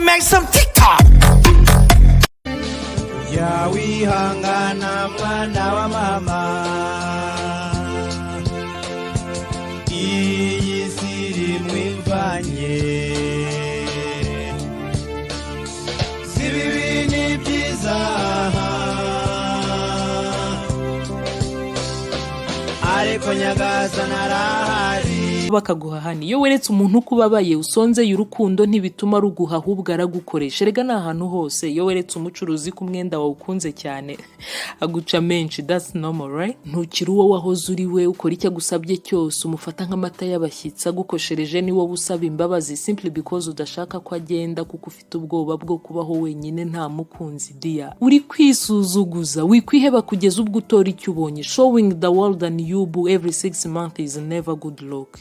Make some TikTok. Jya wihangana mwana wa mama, iyi si irimo imvange, si bibi ni byiza, ariko Nyagasani arahari. Bakaguha hano. Iyo weretse umuntu uko ubabaye, usonzeye urukundo, ntibituma ruguha, ahubwo aragukoresha. Erega ni ahantu hose. Iyo weretse umucuruzi ko umwenda wawe ukunze cyane, aguca menshi. That's normal, right? Ntukiri uwo wahoze uri we. Ukora icyo agusabye cyose, umufata nk'amata y'abashyitsi. Agukoshereje, ni wowe usaba imbabazi, simply because udashaka ko agenda, kuko ufite ubwoba bwo kubaho wenyine nta mukunzi. Dear, uri kwisuzuguza. Wikwiheba kugeza ubwo utora icyo ubonye. Showing the world and you every 6 months is never good luck.